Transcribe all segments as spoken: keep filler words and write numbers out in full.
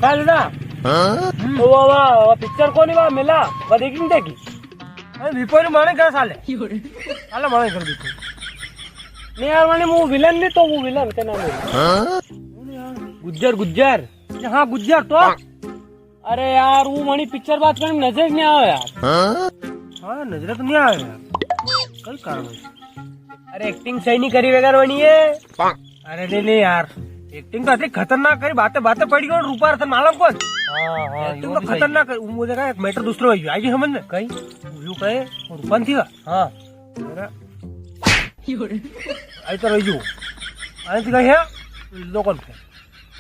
काल ना। हाँ? तो वो, वो, वो पिक्चर कोनी वा मिला, वो देखी नी देखी? अरे विपोरी माने क्या साले? साले माने कर विपोरी। नी यार, माने वो विलन नी तो वो विलन क्या नाम है? हाँ? गुज्जर, गुज्जर। हाँ, गुज्जर तो। अरे यार, वो मणी पिक्चर बात करने नजर नी आवे यार। हाँ, नजर तो नी आवे यार। कई कारण है। अरे एक्टिंग सही नी करी वगैरह बनी है। अरे नी नी यार, एक्टिंग तो अतरी खतरनाक करी, बातें बातें पड़ी गई रूपा रतन मालूम कौन? हाँ, हाँ, एक्टिंग तो खतरनाक करी। वो देखा एक मैटर दूसरो है, आई समझ में? कई? यू कहे, रूपन थी। हाँ। अरे, आई तो रही। आई तो कही है, दो कौन थे?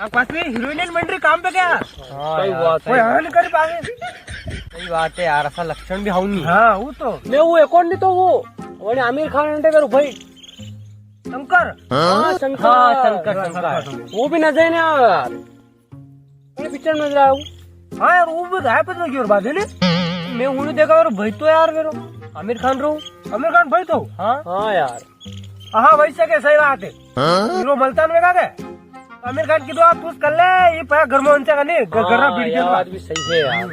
आप पास में हीरोइन बन रही काम पे क्या? हाँ सही यार, बात है। कोई हाँ नहीं कर पावे। सही बात है यार, ऐसा लक्षण भी हाउ नी। हाँ, वो तो। मैं वो एक और नी तो वो, वो आमिर खान अंडे करो भाई। शंकर। हाँ, शंकर। हाँ, शंकर, हाँ, शंकर। शंकर। वो भी नजर नी आया यार। कई पिक्चर में नजर आया वो? हाँ यार, वो भी गायब तो नहीं और बात है ने। मैं उन्हें देखा यार, भाई तो यार मेरो आमिर खान रो। आमिर खान भाई तो? हाँ। हाँ यार। हाँ, वैसे के सही बात है। हाँ? हीरो मलतान में का के? आमिर खान की दुआ तू कर ले, ये पया घर में उनसे का नहीं, घर, घर हाँ, भिड़ गया यार, बात। भी सही है यार।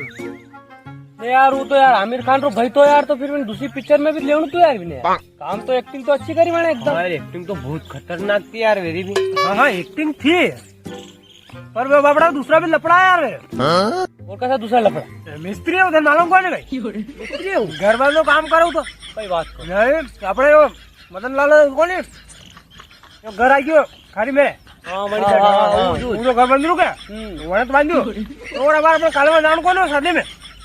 नहीं यार, वो तो यार आमिर खान रो भाई तो यार, तो फिर मैंने दूसरी पिक्चर में भी लेवणू तो यार भी नहीं यार। काम तो एक्टिंग तो अच्छी करी मैंने एकदम। हाँ यार, एक्टिंग तो बहुत खतरनाक थी यार मेरी भी। हाँ, हाँ, एक्टिंग थी। पर वो बापड़ा दूसरा भी लफड़ा है यार। हाँ? और कैसा दूसरा लफड़ा? मिस्त्री है उधर, मालूम कौन है भाई? मिस्त्री है वो। घर वालों काम करो तो। कोई बात को। नहीं, अपने वो मदन लाल कौन है? जो घर आ गयो, खाली मेरे। हाँ, वही हाँ, घर, हाँ, हाँ, हाँ, हाँ। वो जो घर बंद रुका। हम्म। वहाँ तो बांध दो। तो और हमारे अपने काले में जान कौन है शादी में?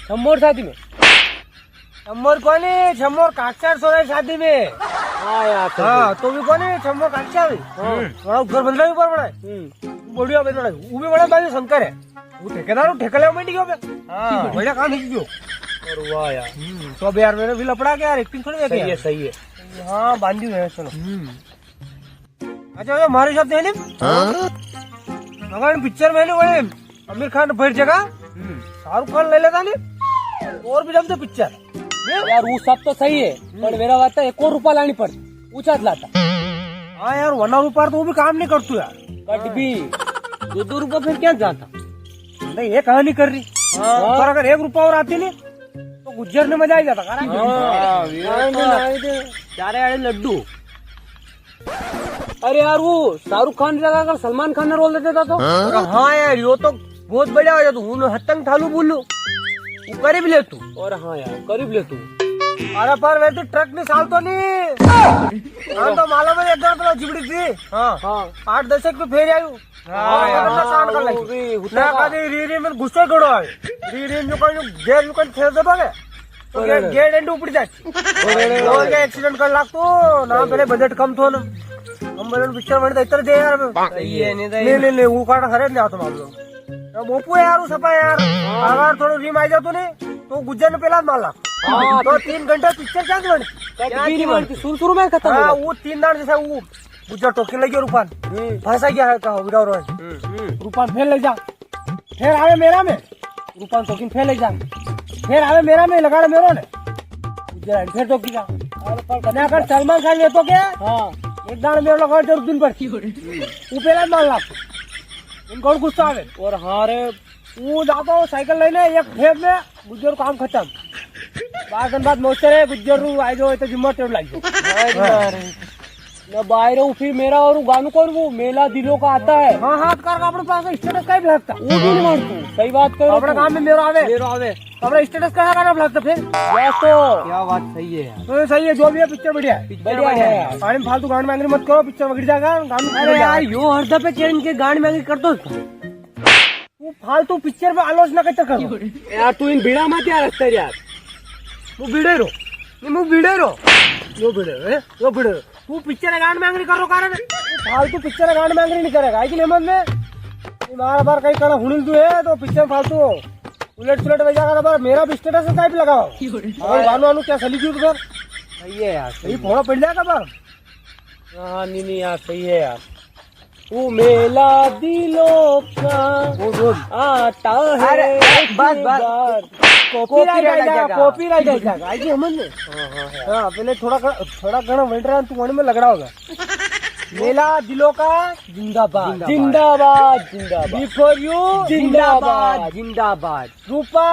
छम्मोर शादी में। छम्मोर कोनी, छम्मोर काकसार सोरे शादी में। हाँ यार, सही हाँ, है। तो भी कोनी, छम्मोर काकसार भी। हाँ। हम्म। बड़ा घर बदला भी ऊपर बड़ा है। हम्म। बढ़िया बदला है। वो भी बड़ा भाई शंकर है। वो ठेकेदार, वो ठेका लेवा मंडी गयो बे। हाँ। बढ़िया काम ही कियो। और वाह यार। हम्म, तो अब यार मेरे भी लपड़ा के यार, एक्टिंग थोड़ी देखे सही है, यार। सही है। हाँ, बांधी हुई है, चलो। हम्म। अच्छा, ये मारे साथ है नी? हाँ? मगर पिक्चर में नी, वो आमिर खान बैठ जगह, हम्म। शाहरुख खान ले लेता नी, और भी जमते पिक्चर। यार, वो सब तो सही है, हम्म। पर मेरा बात है, एक और रूपा लानी पड़ती, ऊंचा लाता। हाँ यार, वना रूपा तो वो भी काम नी करतू यार। कट भी। दो दो रूपा फिर क्या जाता? नहीं, ये कहानी कर रही। हाँ। पर अगर एक रूपा और आती नी, तो गुज्जर ने मजा आ जाता, करा? हाँ, हाँ, ये तो हाँ, हाँ। चारे आड़े लड्डू। अरे यार, वो शाहरुख खान की जगह अगर सलमान खान ने रोल दे देता तो? अरे हाँ यार, यो तो बहुत बढ़िया हो जातो। हूँ हत्तंग थालू बोलू, वो कर भी ले तू। और हाँ यार, कर भी ले तू। अरे पर वे तो ट्रक नी साल तो नी। हाँ, तो मालूम है, एक दाण तो जिबड़ी थी। हाँ। हाँ। आठ दशक पे फेर आयु। हाँ, हाँ, यार। खतरनाक कांड कर लाई। वो भी होता ना था। कभी री री में गुस्से करो आए। री री में जो कोई गेर जो कोई फेर दे दोगे, तो अरे, गेर, अरे। गेर एंड ऊपर जाए। अरे, अरे, और अरे। क्या एक्सीडेंट कर लाग तो, ना सही पहले है। बजट कम थो ना। हम बोले पिक्चर बने तो इतना दे यार। सही है, नहीं तो नहीं, नहीं, नहीं, वो काटा खरीद लिया तो मामलो। अब ओपो यार, वो सपा यार। हाँ। अगर थोड़ा री में आ जातो नी, तो गुज्जर ने पहला मार लाग। हाँ। तो तीन घंटा पिक्चर क्या बने? कट भी नहीं बनती, शुरू, शुरू में खत्म हो हाँ, जाती। वो तीन दाण जैसा वो गुज्जर टोकी लगी रूपान। हम्म। फंसा गया है कहा, विराव रोय। हम्म, हम्म। रूपान फेर ले जा। फेर आवे मेरा में। रूपान टोकी फेर ले जा। फेर आवे मेरा में, लगा मेरो ने। गुज्जर आइन फेर टोकी जा। अरे पर कन्या कर सलमान खान ये तो क्या? हाँ। एक दाण मेरो लगा जरूर दिन पर। वो पहला मार लाग। उनको और गुस्सा आवे। और हाँ रे, वो जातो साइकिल लेने एक फेर में गुज्जर काम खत्म। बारह दिन बाद मौसर है, गुज्जर रू आई जो, तो जिम्मा टेम लाग गयो। अरे यार। ना बाहर हूँ, फिर मेरा और गानू कौन वो मेला दिलों का आता है। हाँ, हाँ, कर अपने पास स्टेटस का ही लगता। वो भी नहीं मारतू। सही बात करो अपना तू। काम में मेरो आवे। मेरो आवे। तो अपना स्टेटस का करना लगता फिर। या तो। क्या बात सही है यार। तो ये सही है, जो भी है पिक्चर बढ़िया है। पिक्चर बढ़िया बढ़िया है है। यार। गाने में फालतू गाने में एंग्री मत करो, पिक्चर बिगड़ जाएगा, गाने अरे यार, यो हर दफे चैन के गाने में एंग्री कर दो। तू फालतू पिक्चर में आलोचना कैसे करो? यार, तू इन भिड़ा मत यार, अस्तर यार। वो भिड़े रो। नहीं, वो भिड़े रो। यो भिड़े रो, हैं? यो भिड़े रो। तू पिक्चर गान में एंग्री कर रो कारण? तू फालतू पिक्चर गान में एंग्री नहीं करेगा, है कि नहीं मन में? ये मारा बार कहीं कड़ा हुनिल तू है, तो पिक्चर फालतू हो। उलट सुलट बजा कर बार मेरा भी स्टेटस टाइप लगाओ। और गानू वानू क्या सली क्यों कर? सही है यार, ये सही है। फोड़ा पड़ जाएगा बार। हाँ, नहीं, नहीं यार, सही है यार। वो मेला दिलों का वो, वो। आता है अरे, बस, एक बस। बार। कॉपीराइट आ जाएगा, कॉपीराइट आ जाएगा। आई जी, समझ में? हाँ, हाँ, हाँ। हाँ, पहले थोड़ा घ-, थोड़ा घणा बन रहा है, तू मन में लग रहा होगा। मेला दिलों का जिंदाबाद, जिंदाबाद, जिंदाबाद। B for you जिंदाबाद, जिंदाबाद। रूपा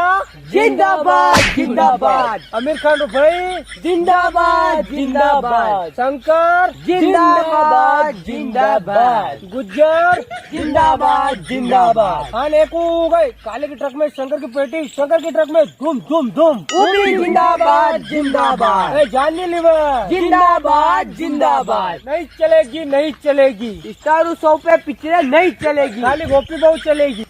जिंदाबाद, जिंदाबाद। आमिर खान रो भाई जिंदाबाद, जिंदाबाद। शंकर जिंदाबाद, जिंदाबाद। गुज्जर जिंदाबाद, जिंदाबाद। हाँ, एक हो गए। काले की ट्रक में शंकर की पेटी, शंकर की ट्रक में धूम, धूम, धूम। वो भी जिंदाबाद, जिंदाबाद। ए, जॉनी लीवर जिंदाबाद, जिंदाबाद। नहीं चलेगी, नहीं चलेगी। स्टार उत्सव पे पिक्चर नहीं चलेगी। खाली गोपी बहू चलेगी।